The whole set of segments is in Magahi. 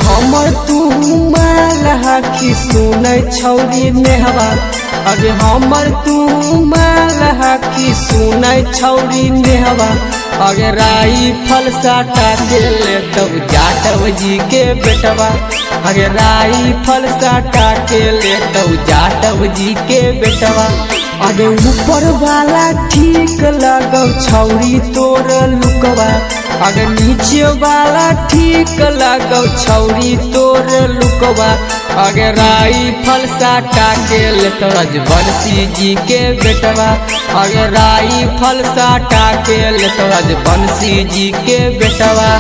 हमर तू माल की सुनै छौरी नेहवा। अगे हमर तू माल की सुनै छौरी नेहवा। अगे राइफल साटा के लेतौ जाटव जी के बेटवा। अगे राइफल साटा के लेतौ जाटव जी के बेटवा। अगे ऊपर वाला ठीक लगौ छौरी तोर लुकवा। अगे नीचे वाला ठीक लगौ छौरी तोर लुकवा। अगे राइफल साटा के लेतौ राजवंशी जी के बेटवा। अगे राइफल साटा के लेतौ राजवंशी जी के बेटवा।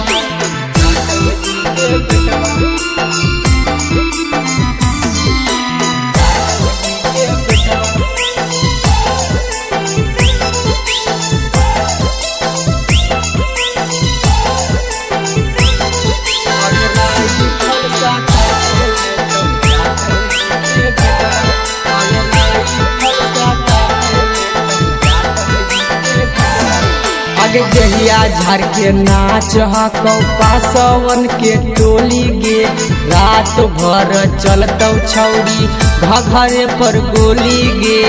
अगे जहिया झाड़ के नाच हकौ पासवन के टोली गे। रात भर चलतौ छौरी घघरे पर गोली गे।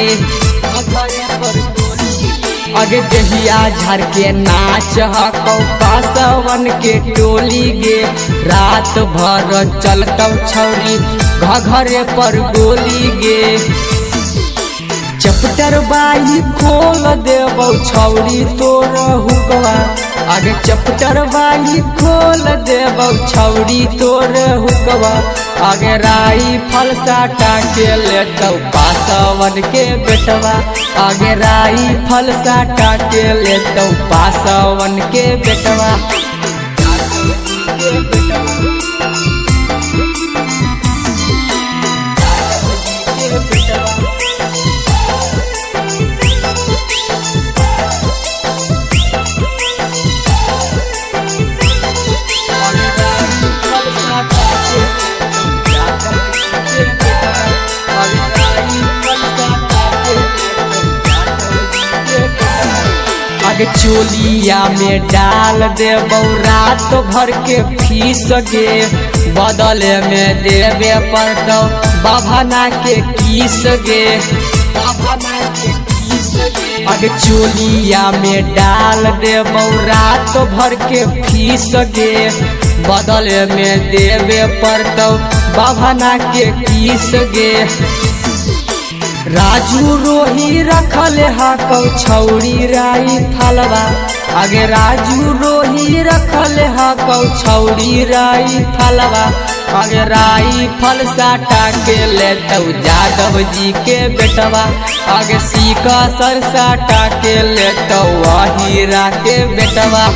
अगे जहिया झाड़ के नाच हकौ पासवन के टोली गे। रात भर चलतौ छौरी घघरे पर गोली गे। चपटर बाई खोल देबौ छौरी तोर हुकवा। आगे चपटर बाई खोल देबौ छौरी तोर हुकवा। आगे राइफल साटा के लेतौ पासवन के बेटवा। आगे राइफल साटा के लेतौ पासवन के बेटवा। आगे चोलिया में डाल देबौ रात भर के फीस गे। बदले में देबे पड़तौ बाभना के किस गे। आगे चोलिया में डाल देबौ रात भर के फीस गे। बदले में देबे पड़तौ बाभना के किस गे। राजू रोही रखल हकौ छौरी राई फलवा। आगे राजू रोही रखल हकौ छौरी राई फलवा। आगे राइफल साटा के लेतौ जादव जी के बेटवा। आगे सीका सर साटा के लेतौ अहीरा के बेटवा।